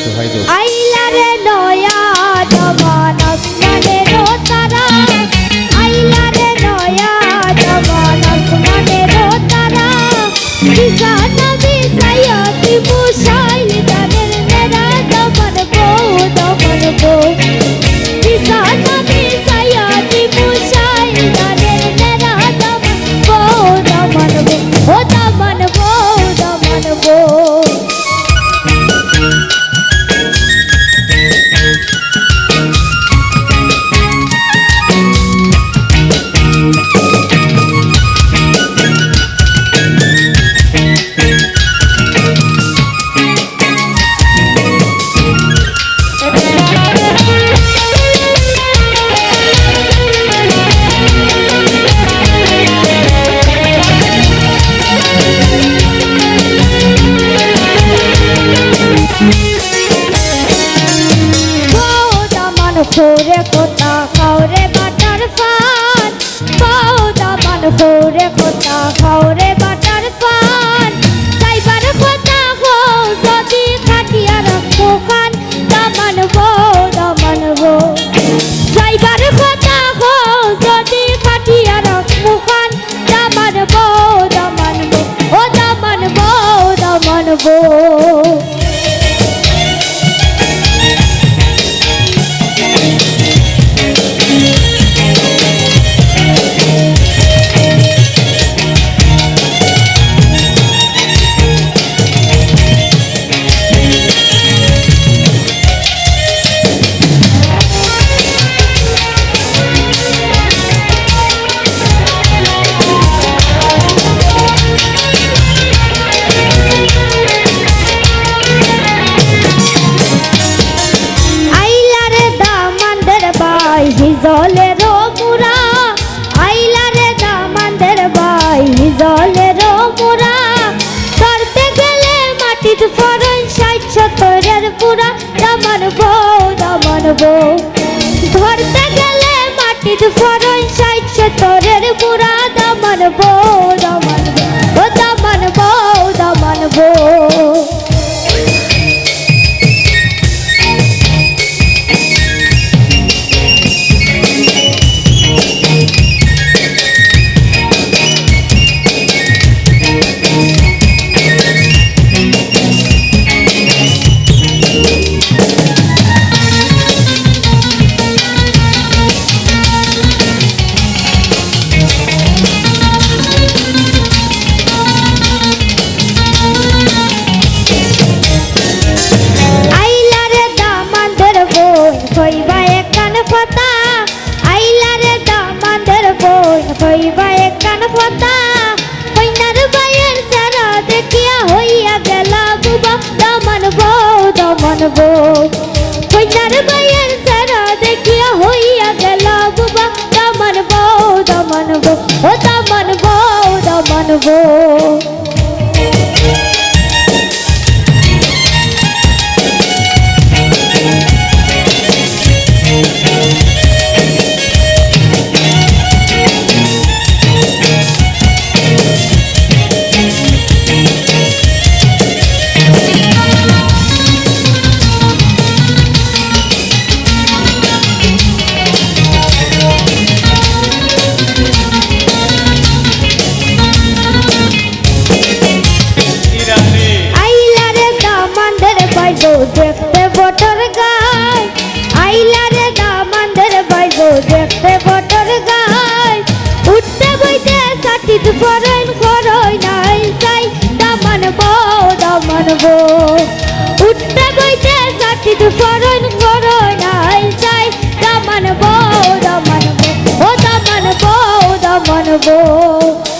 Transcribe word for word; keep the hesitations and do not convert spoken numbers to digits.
আইলা রে নয়া জমান আসমানের তারা, আইলা রে নয়া জমান আসমানের তারা। বিছানা বিছাইয়া দিমু শাইল ধানের নেড়া, দামান বউ, দামান বউ। বিছানা বিছাইয়া দিমু শাইল ধানের নেড়া, দামান বউ, দামান বউ। ও দামান বউ, দামান বউ। বউ দামান ফৌরে কথা খাওরে বাটার পান, বউ দামান ফৌরে কথা খাওরে বাটার পান। যাইবার কথা কও যদি কাটিয়া রাখমু কান, দামান বউ, দামান বউ। যাইবার কথা কও যদি কাটিয়া রাখমু কান, দামান বউ, দামান বউ, ও দামান বউ, দামান বউ। আইলা রে দামানদের ভাই হিজলের মুরা, আইলা রে দামানদের ভাই হিজলের মুরা। ধরতে গেলে মাটিত পড়ইন ষাইট সত্তরের পুরা, দামান বউ, দামান বউ। ধরতে গেলে মাটিত পড়ইন ষাইট সত্তরের পুরা, দামান বউ, দামান বউ। ও দামান বউ, দামান বউ। আইলা রে দামানদের বইন কইবা একখান কথা, আইলা রে দামানদের বইন কইবা একখান কথা। কইনার ভাইয়ের চেহারা দেখিয়া হইয়া গেলা বুবা, দামান বউ, দামান বউ। কইনার ভাইয়ের চেহারা দেখিয়া হইয়া গেলা বুবা, দামান বউ, দামান বউ। ও দামান বউ, দামান বউ। আইলা রে দামানদের ভাই বউ দেখতে বটর গায়, আইলা রে দামানদের ভাই বউ দেখতে বটর গায়। উঠতে বইতে ছাতিত পড়ইন করইন আইল চাই, দামান বউ, দামান বউ। উঠতে বইতে ছাতিত পড়ইন করইন আইল চাই, দামান বউ, দামান বউ। ও দামান বউ, দামান বউ।